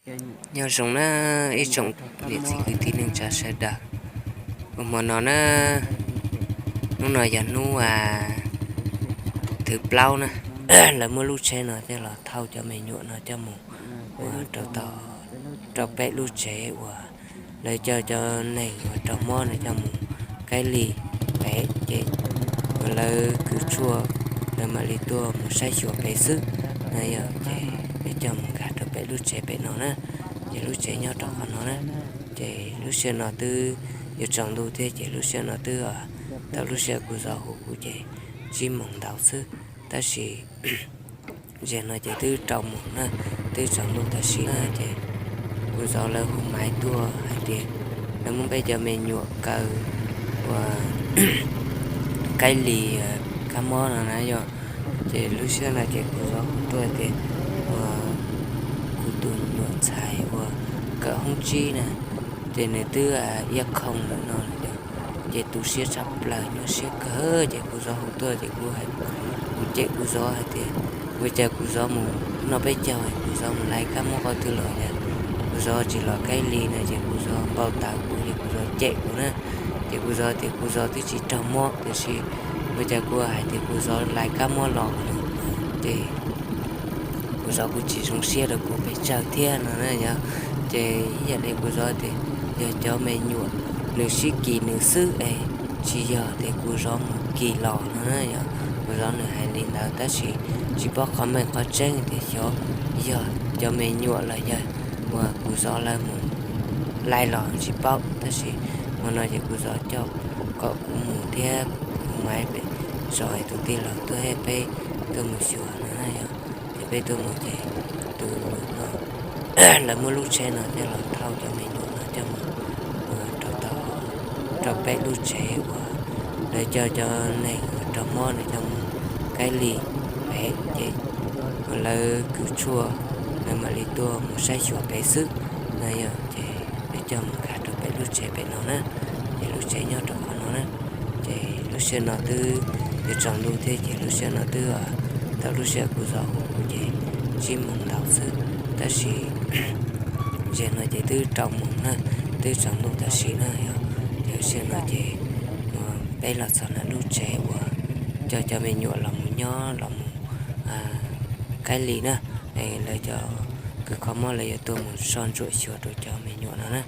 Nyob zoo na ib tsoom niam txiv kwv tij neej tsa sawv daws. Ua hmo no na, hnub no yog hnub thib plaub na, lawv muab lub tsheb no coj los thauj cov me nyuam no coj mus ua rau tom, rau pem lub tsev uas lawv coj cov neeg uas raug mob no coj mus Kaib Lis pem ces lawv kws tshuaj lawv mam li tuaj mus saib xyuas pem xwb na yog. Ces lawv coj mus nkag rau pem lub tsev pem no na, ces lub tsev nyob rau qhov no na. Ces lub sij hawm no twb yuav tsaus ntuj thiab ces lub sij hawm no twb tau lub sij hawm kuv zov hu kuv ces tsib moos ntau xwb, tab sis zaum no ces twb rau moos na, twb tsaus ntuj tam sim na ces kuv zov lawv hu maiv tuaj hais tias lawv muab peb cov me nyuam kaw ua Kaib Lis kab mob no na yog. Ces lub sij hawm no ces kuv zov hu tuaj tias ua kuv tus nyuam ntxhais uas kawm hoob tsib na, ces nws twb iab khoom lawm no yog. Ces tu siab tshaj plaws nyuaj siab kawg ces kuv zov hu tuaj ces kuv, kuv cem kuv zov hais tias ua cas kuv zov mus noj peb caug kuv zov mus lais kab mob qhov twg los yog kuv zov tsis los Kaib Lis no ces kuv zov npau taws kuv ces kuv zov cem kuv na. Ces kuv zov tias kuv zov twb tsis raug mob tiam sis ua cas kuv hais tias kuv zov lais kab mob los no ces kuv zov kuv tsis zoo siab rau kuv pes tsawg thiab no na yog. Ces ib yam li kuv zov tias yog cov me nyuam nws sib kis nws xwb es tsis yog tias kuv zov mus kis los no na yog. Kuv zov nws hais li ntawd tab sis tsis paub qhov meej qhov tseeb tias xyov yog cov me nyuam los yog uas kuv zov lawv mus laij los tsis paub tab sis hmo no ces kuv zov coj kom kuv mus thiab kuv hu maiv pem zos tus tij laug tuaj peb tuaj mus xyuas no na yog. Ces peb tuaj mus ces tus no lawv muab lub tsheb no coj los thauj cov me nyuam no coj mus ua rau tom, rau pem lub tsev uas lawv coj cov neeg uas raug mob no coj mus Kaib Lis pem ces uas lawv kws tshuaj lawv mam li tuaj mus saib xyuas pem xwb no yog. Ces lawv coj mus nkag rau pem lub tsev pem no na, ces lub tsev nyob rau qhov no na. Ces lub sij hawm no twb yuav tsaus ntuj thiab ces lub sij hawm no twb tau lub sij hawm kuv zov hu kuv ces tsib moos ntau xwb, tab sis zaum no ces twb rau moos na, twb tsaus ntuj tam sim na yog. Ces lub sij hawm no ces peb los txog ntawm lub tsev uas coj cov me nyuam los mus nyob los mus Kaib Lis na, lawv cov kws kho mob lawv yuav tuaj mus soj ntsuam xyuas rau cov me nyuam no na.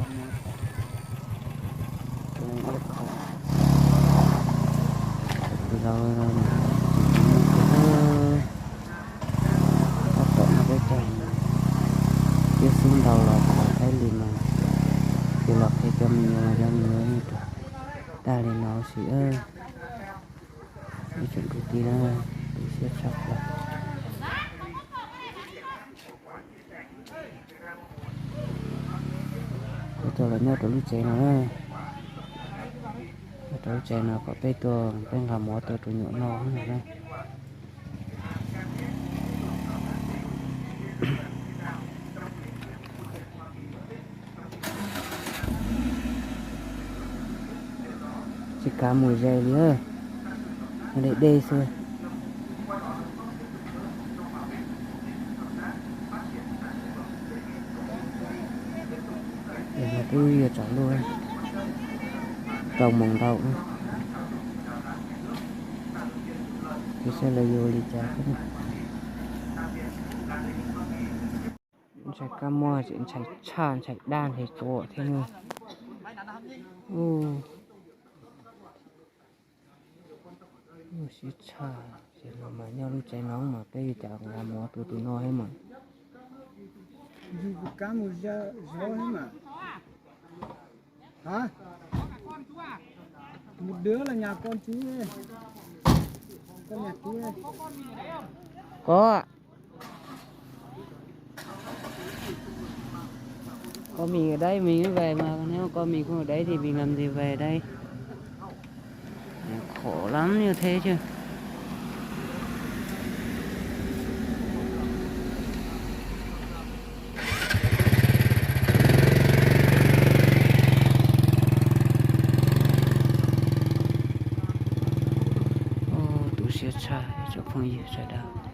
Tab tom no peb caug twb xub ntau los txog Kaib Lis no, ces los qhia cov me nyuam, cov me nyuam yeej raug tag li no xwb. Ib tsoom kwv tij na, tu siab tshaj plaws. Peb tuaj los nyob rau lub tsev no, nyob rau lub tsev no kom peb tuaj, peb nqa mov tuaj rau nyuam noj no na. Tsis kav mus ze li, deb deb xwb. Twb yuav tsaus ntuj, rau moos ntau, twb saib lawv yuav li cas thiab. Ntshai kab mob, ntshai tshaj, ntshai dab, ntshai tsua thiab. Ua siab tshaj, ces no mas nyob lub tsev no mas peb yuav cas nqa mov tuaj tus no thiab mas. Koj Con mì ở đây mình mới về mà, nếu mà con mì không ở đấy thì mình làm gì về đây. Khổ lắm như thế chứ. Tu siab tshaj tsoom phooj ywg sawv daws.